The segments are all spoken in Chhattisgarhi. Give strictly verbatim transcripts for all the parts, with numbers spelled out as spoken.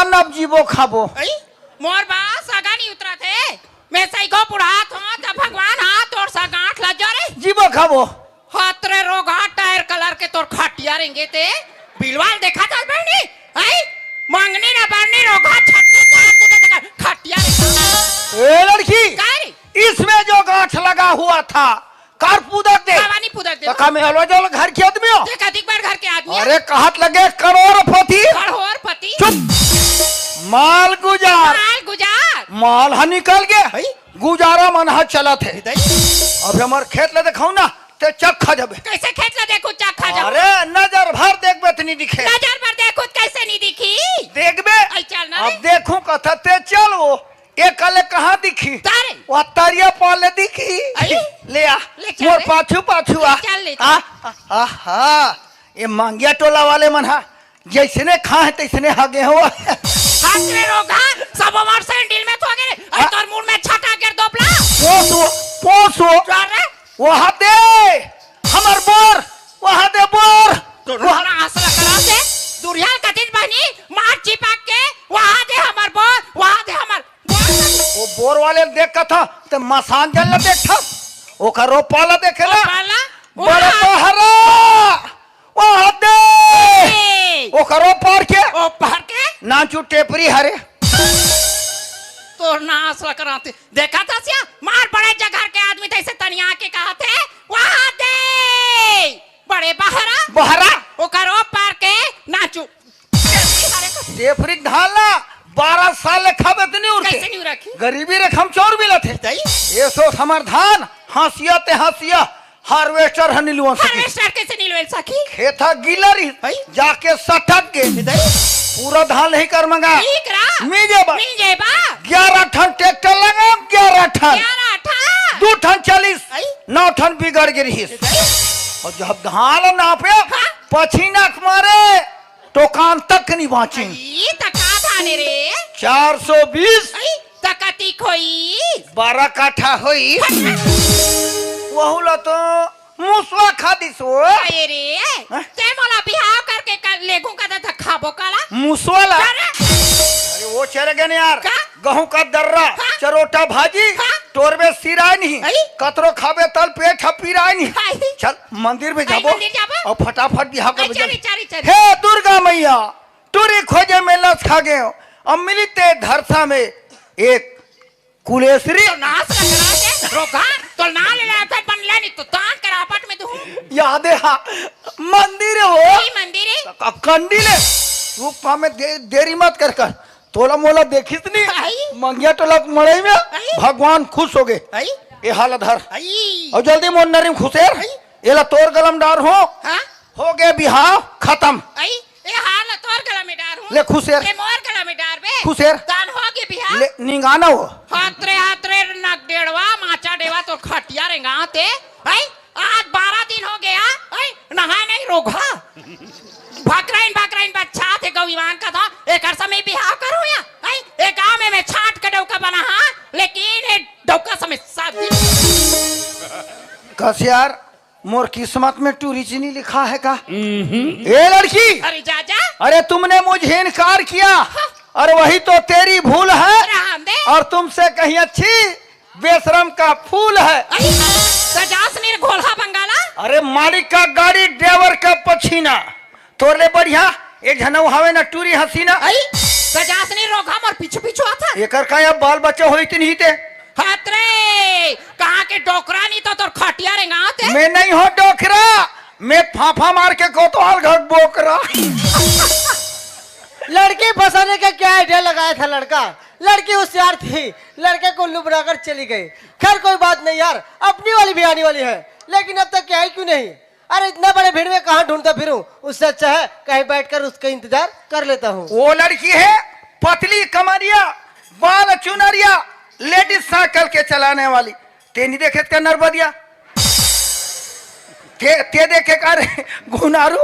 अब जीबो खाबो। अई, मोर बस सगा नहीं उतरत हे। मैं सइको बुढ़ात हों, त भगवान हा तोर सा गांठ ला जो रे। जीबो खाबो। हतरे रोगहा टायर कलर के तोर खटिया रेंगे ते। बिलवाल देखा चल बहनी। अई, मंगनी ना बरनी रोगहा छत्तीस साल तू दे खटिया रेंगे। ए लड़की, का रे? इसमें जो गांठ लगा हुआ था, कार पूदक दे। कावानी पूदक दे। तो का मैं अलवा जल घर के आदमी हो? ते कतिक बार घर के आदमी हो? अरे कहत लगे करोड़पति। करोड़पति। चुप। माल गुजार। माल गुजार। माल ह निकल गे। हई? गुजारा मन ह चलत हे। हृदय। अब हमर खेत ल देखाऊ ना, ते चक खा जबे। कैसे खेत ल देखू, चक खा जबे? अरे नजर भर देखबे त नहीं दिखे। नजर भर देखू त कैसे नहीं दिखी? देखबे। आई चल ना अब रे। देखू कथा ते चल वो। ए काले कहाँ दिखी? तारे। वह तरिया पाले दिखी। अरे। ले आ। ले चल मोर रे। पाछू पाछू आ। ले चल, ले चल। आ, आ, आहा। ये मांगिया टोला वाले मन हा जैसने खा है तैसने हागे हो। हाथ में रोगा, सब हमार सैंडल में तो गिरे। अरे हाँ। तोर मुंह में छटा गिर दोपला। पोसो, पोसो। चल रे। वहाँ दे, हमर बोर, वहाँ दे बोर। तो वहाँ रोना हंसला करा से, दुरियाल कथिन बहनी, मार चिपक के, वहाँ दे हमर बोर, वहाँ दे हमर बोर। वो बोर वाले देख कथा, ते मसान जल ल देख था, ओकर रोपा ल देखे ना। रोपा ल? बड़े वहाँ। बहरा, वहाँ दे। ए। ओकर ओ पार के, ओ पार के? नाचू टेपरी हरे। तोर नास ल कराते। देखा था सिया, मार बड़े जगह के आदमी तैसे तनिया के कहा थे, वहाँ दे। बड़े बहरा। बहरा। ओकर ओ पार के नाचू। टेपरी धान ला बारह साल ले खाबे त नहीं उरके। कैसे नहीं उरखी? गरीबी रे खम चौर मिलत हे। सही। ये सो हमर धान हंसिया ते हंसिया हार्वेस्टर ह निलवन सकी। हार्वेस्टर कैसे निलवन सकी? खेत ह गीला रही। हई? जाके सटक गे। हई? पूरा धान नहीं कर मंगा। ठीक रा। मिल जेबा। मिल जेबा। ग्यारह ठन ट्रैक्टर लगा, ग्यारह ठन। ग्यारह ठन। दू ठन चलिस, हई? नौ ठन बिगड़ गे रहिस। हई? और जब धान नापे, हाँ? पछीना के मारे टोकान तक नहीं बाँचिन। ई त का धाने रे? चार सौ बीस। अई, त कतिक होई? बारह काठा होई। हट। वहू ला तो मुसवा खा दिस वो। अरे रे, हाँ? ते मोला बिहाव करके कर लेगू का त खाबो काला? मुसवा ला? अरे! अरे वो चले गए यार। का? गहूं का दर्रा, हाँ? चरोटा भाजी, हाँ? टोरबे सिराय नहीं, आई? कतरो खाबे तल पेट ह पिराय नहीं। आई? चल मंदिर में आई जाबो मंदिर जाबो? और फटाफट बिहाव कर आई, चली, चली, चली। हे दुर्गा मैया, टूरी खोजे में लस खा गए हो, अब मिली ते धरसा में एक कुलेश्वरी। तो नाश रख रहा है, रोगा, तो ना ले ला, फिर बन ले, नहीं तो दान करापट में तू। याद है, हाँ, मंदिर हो। यही मंदिर है। अब कंडी ले, रूपा में दे, देरी मत कर कर। तोला मोला देखिस नी, आई। मंगिया टोला के मड़ई में आई। भगवान खुश हो गए। आई। ए हाला धर। आई। और जल्दी मोर नरीम खुशेर। आई। एला तोर गलम डार हो। हाँ। हो गए बिहाव खत्म। आई। ए हाला तोर गला में डार हूँ। ले खुशेर। ए मोर गला में डार बे। खुशेर। दान हो गए बिहाव। ले निंगाना हो। हातरे हातरे नक डेढ़वा, माचा डेवा तोर खटिया रेंगाते। आई। आज बारह दिन हो गया, ऐ, नहाए नहीं रोगहा। भकराइन, भकराइन बच्चा थे गौ ईमान का था, एकर समय बिहाव करो या, ऐ, ए गाँव में मैं छाट के डौका बना हाँ, लेकिन ये डौका समय शादी। कस यार, मोर किस्मत में टूरी चीनी लिखा है का? ए लड़की, अरे जा, जा। अरे तुमने मुझे इनकार किया हाँ। और वही तो तेरी भूल है राम दे। और तुमसे कहीं अच्छी बेशरम का फूल है। आई, सजास मेरे घोलहा बंगाला। अरे मालिक का गाड़ी ड्राइवर का पछीना। तोर ले बढ़िया एक झन अउ हवे ना टूरी हसीना। आई, सजास नहीं रोगा मोर पीछू पीछू आता। एकर का या बाल बच्चा होई कि नहीं ते? हात रे, कहाँ के डोकरा नहीं तो तोर खटिया रेंगाते। मैं नहीं हो डोकरा, मैं फाफा मार के कोतवाल घर बोकरा। लड़की फंसाने का क्या आइडिया लगाया था लड़का? लड़की होशियार थी, लड़के को लुबराकर चली गई। खैर कोई बात नहीं यार, अपनी वाली भी आने वाली है। लेकिन अब तक क्या है क्यों नहीं? अरे इतना बड़े भीड़ में कहाँ ढूंढता फिरूं, उससे अच्छा है कहीं बैठकर उसका इंतजार कर लेता हूँ। वो लड़की है पतली कमरिया, बाल चुनरिया, लेडीज साइकिल के चलाने वाली। ते नहीं देखे का नरबदिया? ते, ते देखे का रे घुनारू?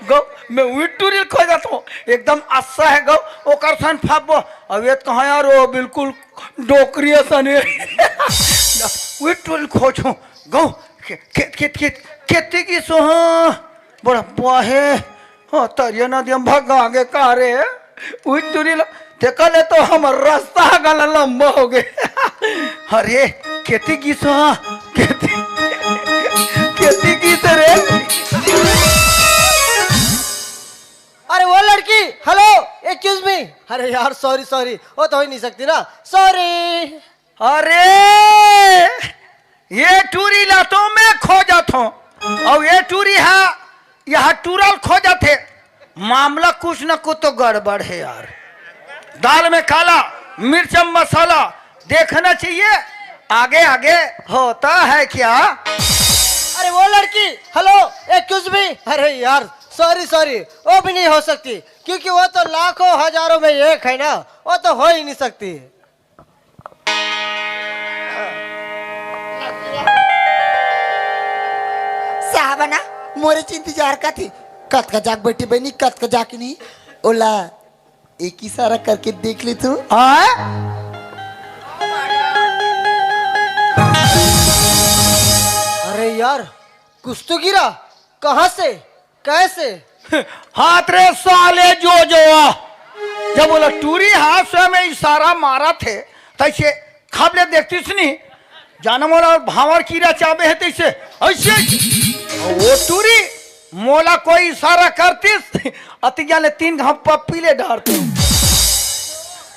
गौ, मैं उही टूरी ल खोजत हों, एकदम अस्सा है गौ, ओकर सन फाबो। अब ये तो कहाँ यार, वो बिल्कुल डोकरी असन हे। उही टूरी ल खोजहूँ गौ, खे-, खेत, खेत, खेत, खेती की सोहा, बड़ा बुआ है। हाँ, तरिया नदी हम भगा आगे का रे? उही टूरी ला, तेकर ले तो हमर रास्ता ह घला लंबा हो गे। अरे, केती गिस हा, केती, केती गिस रे। अरे वो लड़की, hello, excuse me। अरे यार, sorry, sorry, वो तो हो ही नहीं सकती ना, sorry। अरे, ये टूरी ला तो मैं खोजत हूँ, अउ ये टूरी हा यहाँ टूरल खोजत हे। मामला कुछ न कुछ तो गड़बड़ है यार। दाल में काला, मिर्च में मसाला, देखना चाहिए आगे आगे होता है क्या। अरे वो लड़की, hello, excuse me। अरे यार, sorry, sorry, वो भी नहीं हो सकती, क्योंकि वो तो लाखों हजारों में एक है ना, वो तो हो ही नहीं सकती। साहब ना, मोरे च इंतजार का थी। कतका जाग बैठी बनी, कतका जाग नहीं। ओला, एक इशारा करके देख ले तू। हाँ? अरे यार, कुछ तो गिरा। कहाँ से? कैसे? हाथ रे साले जो जो। जब बोला टूरी हाथ से में इशारा मारा थे, तैसे खबले देखतीस नहीं। जाना मोला भांवर कीरा चाबे है तैसे। ऐसे। वो टूरी मोला कोई इशारा करतीस, अति जाने तीन घाव पप्पी ले डारते।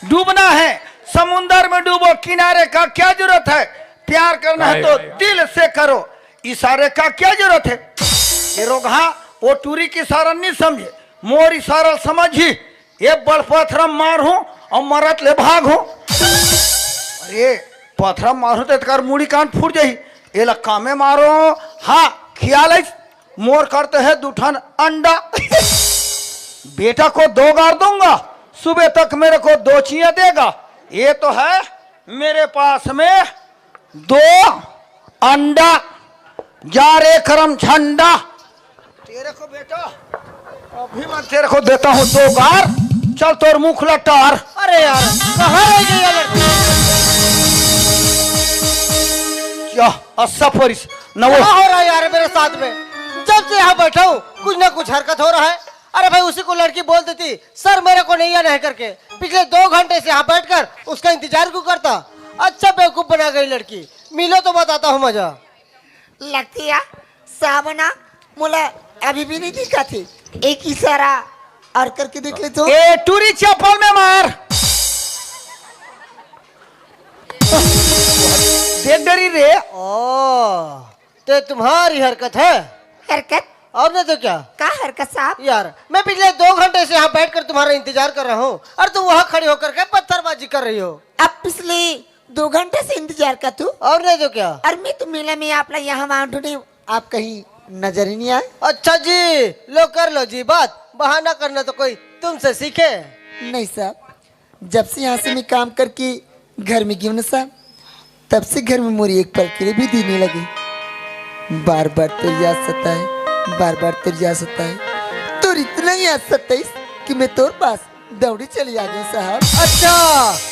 डूबना है समुंदर में डूबो, किनारे का क्या जरूरत है? प्यार करना है तो दिल से करो, इशारे का क्या जरूरत है? ये रोगहा वो टूरी के इशारा नहीं समझे, मोर इशारा समझी। ये बड़ पथरा मार हूँ और मरत ले भाग हूँ। अरे पथरा मार हूँ तो एतकार मुड़ी कान फूट जाही। ये ला कामे मारो। हाँ, ख्याल है मोर करते है दू ठन अंडा। बेटा को दो गार दूंगा, सुबह तक मेरे को दो चियां देगा। ये तो है मेरे पास में दो अंडा। जा रे करम झंडा, तेरे को बेटा, अभी मैं तेरे को देता हूँ दो गार। चल तोर मुख लटार। अरे यार, कहाँ रह गई ये लड़की? क्या अस्सा परिस न वो। क्या हो रहा है यार मेरे साथ में? जब से यहाँ बैठा हूँ, कुछ ना कुछ हरकत हो रहा है। अरे भाई, उसी को लड़की बोल देती, सर मेरे को नहीं आना है करके। पिछले दो घंटे से यहाँ बैठकर उसका इंतजार क्यों करता? अच्छा बेवकूफ बना गई लड़की। मिलो तो बताता हूँ मजा। लगती है साहब ना, मोला अभी भी नहीं दिखा थी। एक इशारा और करके देख ले तो। ए टूरी चप्पल में मार। देख डरी रे। ओ, तो तुम्हारी हरकत है? हरकत? और नहीं तो क्या? का हरकत साहब? यार, मैं पिछले दो घंटे से यहाँ बैठकर तुम्हारा इंतजार कर रहा हूँ और तुम वहाँ खड़ी होकर के पत्थरबाजी कर रही हो। अब पिछले दो घंटे से इंतजार का तू? और नहीं तो क्या? और मैं तो मेला में आप ला यहाँ वहाँ ढूंढी, आप कहीं नजर ही नहीं आए। अच्छा जी, लो कर लो जी बात, बहाना करना तो कोई तुमसे सीखे। नहीं साहब, जब से यहाँ से मैं काम करके घर में गई हूँ ना साहब, तब से घर में मोरी एक पल के लिए भी दिल नहीं लगे। बार बार तेरी याद सताए, बार बार तेरी याद सताए, तोर इतना याद सताइस कि मैं तोर पास दौड़ी चली आ गई साहब। अच्छा,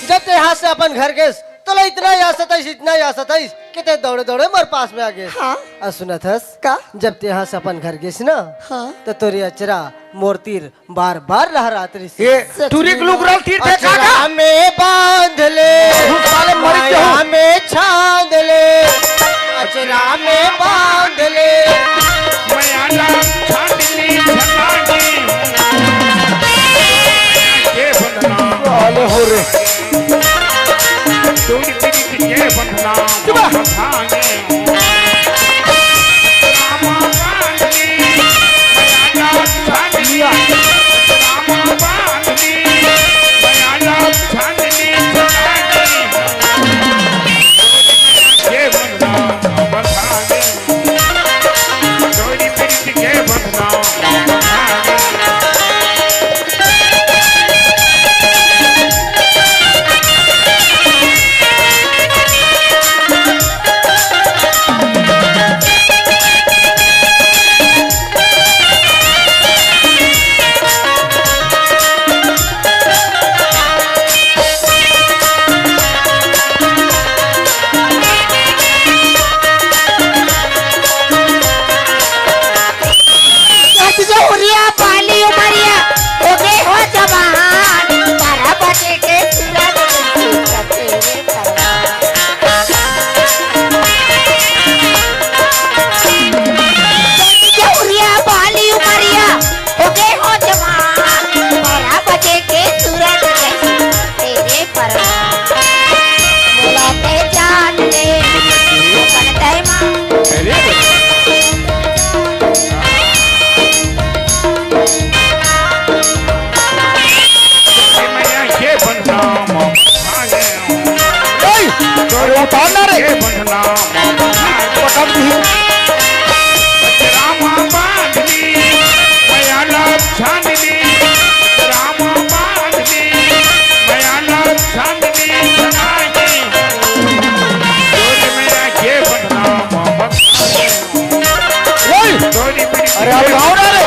जब ते यहाँ से अपन घर गेस, तोला इतना याद सताइस, इतना याद सताइस कि ते दौड़े दौड़े मोर पास में आ गेस। हाँ। और सुनत हस? का? जब ते यहाँ से अपन घर गेस ना, हाँ। तो तोरी अचरा मोर तीर बार बार लहरात रहिस। ये सच टूरी में के लुगरल तीर देखा का? अचरा में बांध ले, तू साले मर गया माया हो। में छांद ले, अचरा में बांध ले। मैं आला छांदनी छटानी हूँ। ये बंधना। साले हो रे। टूरी टूरी के बंधना। चुप। बंधाने। ताना रे। ये बंधना पटक दी। रामा बांधनी, मयाला छाननी, रामा बांधनी, मयाला छाननी, छनानी। डोरी में आके बंधना ओए! अरे, अब गाओ ना रे।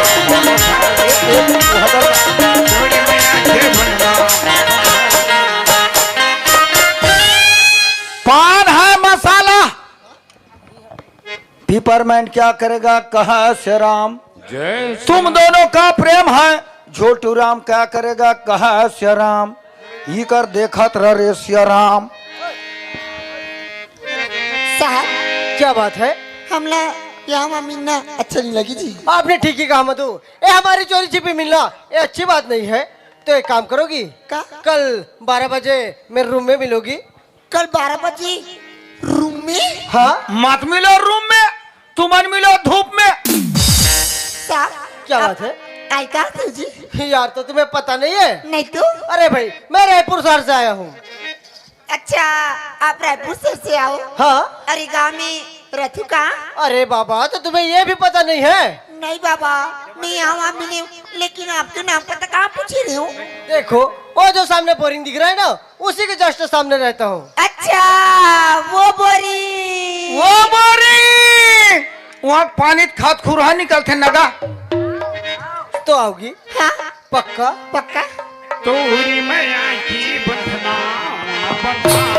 पान है मसाला, पिपरमेंट क्या करेगा, कहाँ है श्री राम? जय श्री तुम दोनों का प्रेम है, झोटू राम क्या करेगा, कहाँ है श्री राम? इकर देखत रह रे श्री राम। साहब, क्या बात है? हमला यहाँ मा मिलना अच्छा नहीं लगी जी। आपने ठीक ही कहा मधु, ये हमारी चोरी छिपी मिलना ये अच्छी बात नहीं है। तो एक काम करोगी, का? कल बारह बजे मेरे रूम में मिलोगी। कल बारह बजे रूम में? हाँ। मत मिलो रूम में, तुमन मिलो धूप में। साहब, क्या बात है? आई का जी? यार, तो तुम्हें पता नहीं है? नहीं तो। अरे भाई, मैं रायपुर शहर से आया हूँ। अच्छा, आप रायपुर शहर से आओ? हाँ। अरे, गाँव में रहतू का? अरे बाबा, तो तुम्हें ये भी पता नहीं है? नहीं बाबा, मैं यहाँ वहाँ मिली हूँ, लेकिन आप तो नाम पता कहाँ पूछी रही हूँ? देखो, वो जो सामने बोरिंग दिख रहा है ना, उसी के जस्ट सामने रहता हूँ। अच्छा, वो बोरिंग। वो बोरिंग, वहाँ पानी खात खुरहा निकलते नगा। तो आओगी? हाँ। पक्का? पक्का। तोरी मया की बंधना, बंधना।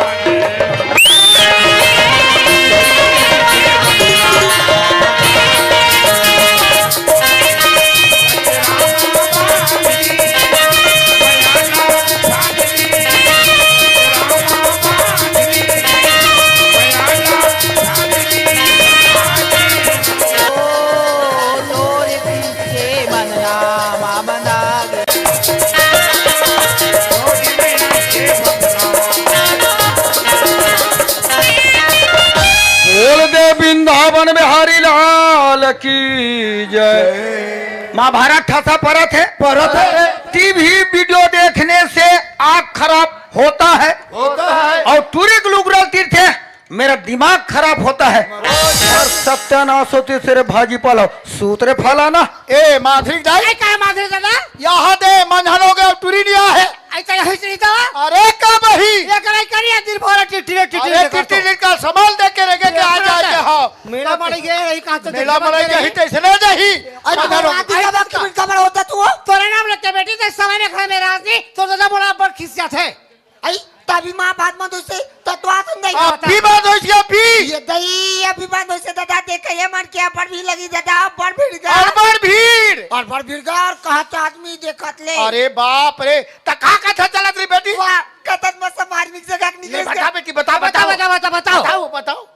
बोल दे वृंदावन बिहारी लाल की जय। महाभारत ठसा परत है। परत है। टीवी वीडियो देखने से आँख खराब होता है। होता है। और टूरी के लुगरा तीर्थे मेरा दिमाग खराब होता है। और सत्यानाश होती तेरे भाजी पाला सूत रे फलाना। ए, माधुरी दाई। ए, का माधुरी दादा? यहाँ दे, मंझन हो गया, टूरी नहीं आ है। ऐसा यही चीज था? अरे, का बही? ये करे करिए, दिन भर टिटरी, टिटरी अरे, करता। टिटरी का सामान दे के रह गए कि आ जाए के, हाँ। मेला मड़ई गए, यही कहाँ से मेला देखा मड़ई गए? यही तैसे ले जाही। अरे, अच्छा, राती का वक्त में कमर होता तू? तोरे नाम लेके बेटी, ते समय में खाए मेरा आदमी, तो दादा बोला, बड़ खिसिया थे। आई, तभी माँ बात मत उसे, तो तू आ सुन दे। अभी बात होइस, अभी। ये दई, अभी बात होइस, दादा, देख, ये मन के अब्बड़ भीड़ लगी, दादा, अब्बड़ भीड़ गा। अब्बड़ भीड़। अब्बड़ भीड़ गा, और कहाँ तो आदमी देखत ले। अरे बाप रे, त का कथा चलत रही बेटी? वाह, कथन में सब मार्मिक जगह के ले निकल बता गया। बेटी, बता, बता, बताओ। बता, बता, बताओ। बताओ, बताओ।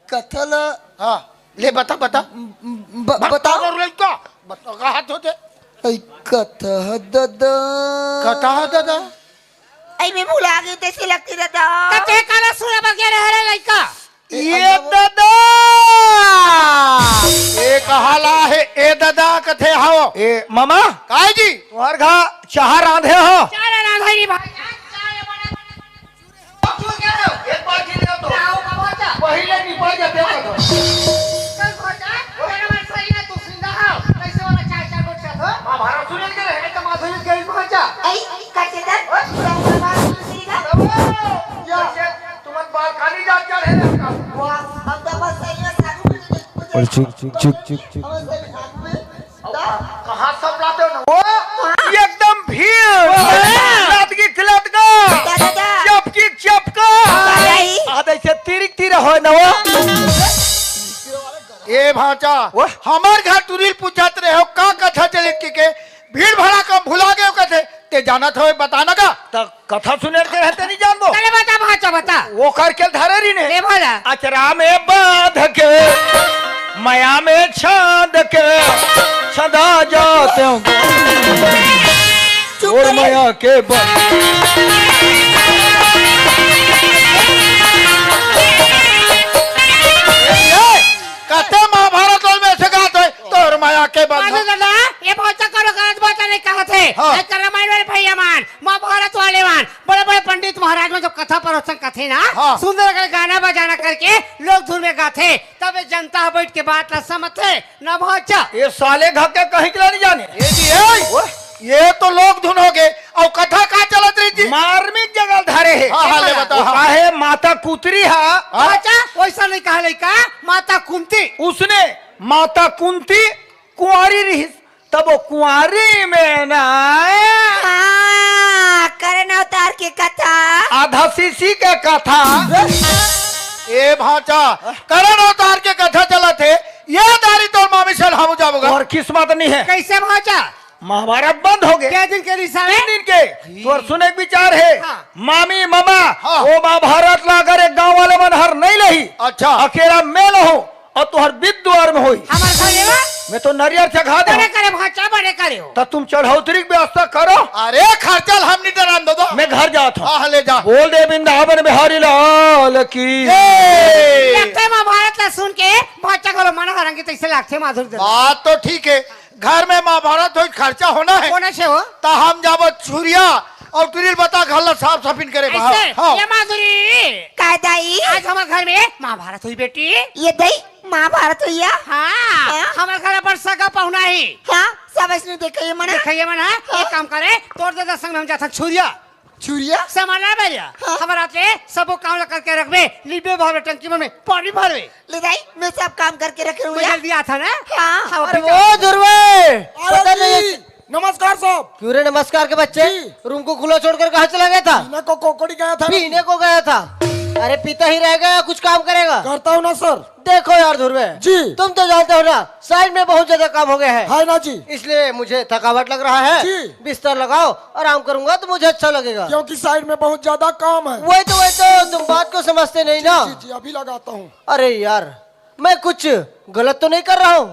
कथा ला हाँ, ले बता, बता। ब-, बता। बता, लड़का। बता, कहा तो दे। ऐ कथा दादा। कथा दादा। ऐ मैं भुला गई, तैसे लगती दादा। त ते काला सुना बगे रह रे लइका। ए, ये अब दादा। ए कहाला है, ए दादा कथे हव। ए मामा। काय जी? तुम्हार घा चाहा रांधे हो? चाहा रांधे नी भाई। एक बार गिर गया तो पहिले निपट जाते हैं तो। चल भोजा, तेरा मन सही है, तू जिंदा हो। कैसे वाला चाय, चाय गोट चाय हो? महाभारत सुने के रहे तो माधुरी गई भोजा। ऐ, कैसे दर? ओए, तुम समाज में सीधा। या, तुम बालकनी जात जा रहे हैं। वाह, हम तो बस सही में साधु में और चुक, चुक, चुक, चुक, चुक। हम सही में साधु में। कहाँ सब लाते हो ना? वो एकदम भीड़। हाँ। लत की लत का। दादा। चप की चप का। भाई। आधे से तिरिक तिर हो ना वो। ए भांचा, वो? हमार घर टुरी ल पूछत रहे हो, का कथा चलित के, के भीड़ भड़ाका भुला गए हो कथे, ते जानत हो, बताना का? त कथा सुने के रहते नहीं जानबो। चले बता भांचा, बता। वो करके धरे रही ने। ले भला। अचरा में बांध के, मया में छांद के, सदा जाते हो। चुप और करे। मया के बल। ए, कते महाभारत में से गात है, तोर मया के बल। माधु दादा, ये बहुत करो, गलत बात नहीं कहा थे। हाँ। आज कर रामायण वाले भैया मान, महाभारत वाले मान, बड़े-बड़े पंडित महाराज मन जो कथा परोसन कथे। हे ना? हाँ। सुंदर कर गाना बजाना करके लोक धुन में गाथे, तब ये जनता ह बैठ के बात ला समझथे ना भांचा। ये साले घर के कहीं के नहीं जाने। ये जी, ए, ओए। ये तो लोक धुन हो गए, और कथा का चलत रही जी? मार्मिक जगह धारे है। हाँ, हाँ, ले बता, वो हाँ। काहे माता कुतरी हा? हाँ। भांचा, वैसा नहीं कहा लइका, माता कुंती। उसने माता कुंती कुंवारी रहिस, तब वो कुंवारी में ना हाँ, करण अवतार के कथा। आधा सीसी के कथा। ए भांचा, करण अवतार के कथा चलत हे, ये दारी तोर मामी से हम जाबोगा। और किस्मत नहीं है। कैसे भांचा? महाभारत बंद हो गए। कै दिन के रिसा में? तीन दिन के। तोर सुने के विचार है। हाँ। मामी, मामा, हाँ। वो महाभारत ला अगर एक गांव वाले मन हर नहीं लही, अच्छा। अकेला मैं लहूं, और तुहर बिद दुआर में होई। हमार घर लेवा? मैं तो नरियर चघा दे। बड़े करे भांचा, बड़े करे हो। तो तुम चढ़ौतरी की व्यवस्था करो। अरे खर्चा ल हम नहीं डरान दो, दो। मैं घर जात हूँ। हाँ, ले जा। बोल दे वृंदावन बिहारी लाल की। ये। लगता है महाभारत ला सुन के भांचा घलो मन हरंगे तैसे लागथे माधुरी दे। बात तो ठीक है, घर में महाभारत होई, खर्चा होना है। होना से हो। ता हम जाबो छुरिया और टुरिल बता घर ला साफ सफिन करे बाहर। ऐसे? हाँ। ये माधुरी। काय दाई? आज हमार घर में महाभारत होई बेटी। ये दाई, महाभारत होई या? हाँ, हाँ? हमार घर पर सगा पहुना ही। हाँ, सब ऐसने देखइया मन। देखइया मन, हाँ? हाँ। एक काम करे, तोर दादा संग में हम जाथन छुरिया। छुरिया? सामान ला बेरिया। हाँ। हमार आते सबो काम ला करके रखबे, लिबे भरबे टंकी मन में, पानी भरबे। ले दाई, मैं सब काम करके रखे रहूँ मैं या? जल्दी आता ना। हाँ। हाँ, अरे अभी वो जाओ। ध्रुवे, अरे पता जी, नहीं। नमस्कार साहब। क्यों रे नमस्कार के बच्चे? जी। रूम को खुला छोड़कर कहाँ चला गया था? पीने को कोकड़ी गया था। पीने को गया था? अरे पीता ही रहेगा या कुछ काम करेगा? करता हूँ ना सर। देखो यार ध्रुवे, जी। तुम तो जानते हो ना, साइड में बहुत ज्यादा काम हो गया है। है ना जी। इसलिए मुझे थकावट लग रहा है। जी। बिस्तर लगाओ, आराम करूंगा तो मुझे अच्छा लगेगा। क्योंकि साइड में बहुत ज्यादा काम है। वही तो, वही तो, तुम बात को समझते नहीं ना। जी, जी, अभी लगाता हूँ। अरे यार, मैं कुछ गलत तो नहीं कर रहा हूँ?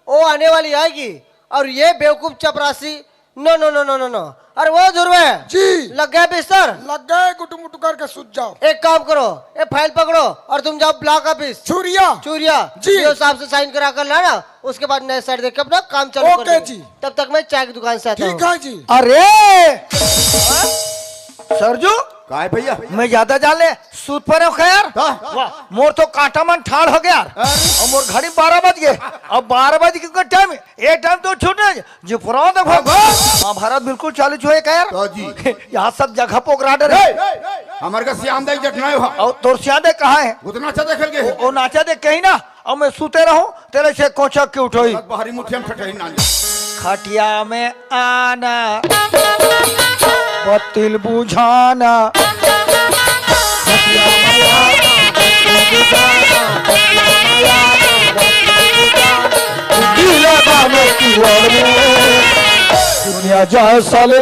वो आने वाली आएगी और ये बेवकूफ चपरासी, नो, नो, नो, नो, नो, नो। अरे वो ध्रुवे, जी। लग गया बिस्तर? लग गए, गुटु मुटु करके सुत जाओ। एक काम करो, ये फाइल पकड़ो और तुम जाओ ब्लॉक ऑफिस। छुरिया। छुरिया। जी। ये साहब से साइन करा कर लाना, उसके बाद नए सेट देख के अपना काम चालू कर ओके दो। जी। तब तक मैं चाय की दुकान से आता हूँ। ठीक है जी। अरे सरजू, काय भैया? मैं ज्यादा जान ले, सूत परे हो का यार? का? वाह, मोर तो कांटा मन ठाड़ हो गया यार। अरे। और मोर घड़ी बारह बज गए। अब बारह बज के टाइम, ये टाइम तो छूट नहीं, जो पुराना देखो। हाँ, बस। महाभारत बिल्कुल चालू छो है का यार? का जी? यहाँ सब जगह पोकराडर है। ए, हमारे का सियान दाई जटना है वहाँ। और तोर सियान दाई कहाँ है? उतना अच्छा देखल के। वो, वो नाचा दे कहीं ना। अब मैं सूते रहूं, तेरे से कोचक के उठोई। गलत बाहरी मुठिया में ठठही ना ले। खटिया में आना, बत्तिल बुझाना। खटिया में आना, बत्तिल बुझाना, खटिया में आना, बत्तिल बुझाना। दिल लगाने की ओर में दुनिया जाए साले।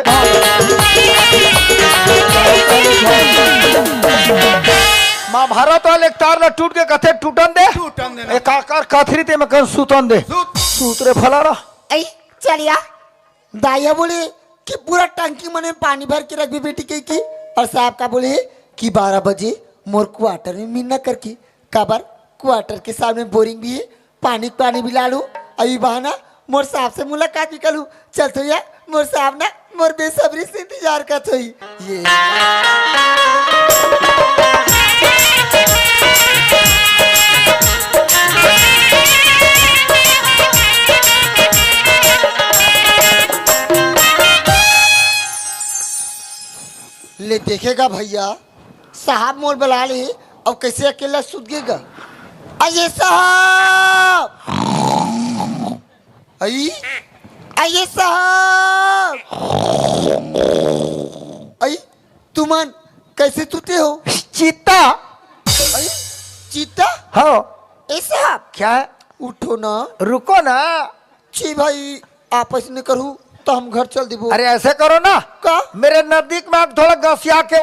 महाभारत वाले एक तार ला टूट के कथे टूटन दे। टूटन दे ना। एक आकार कथरी ते में कन सुतन दे। सुत। सूत रे फलाना। ऐ, चलिया। दाइया बोले कि पूरा टंकी मने पानी भर के रखबे बेटी कहि के। और साहब का बोले कि बारह बजे मोर क्वार्टर में मिलना करके। काबर क्वार्टर के सामने बोरिंग भी है, पानी पानी भी लालू। अभी बहाना मोर साहब से मुलाकात भी कलू। चल तो यार, मोर साहब ना मोर बेसब्री से इंतजार करत होई। ये ले देखेगा भैया, साहब मोर बला ले, अब कैसे अकेला सुत गेगा? अये साहब, अई, अये साहब, अई, तुमन कैसे सुते हो? चीता। अई, चीता? हाँ। ए साहब, क्या? उठो ना। रुको ना। छी भाई, आपस में करू तो हम घर चल देबो। अरे ऐसे करो ना, का? मेरे नजदीक में आप थोड़ा गसिया के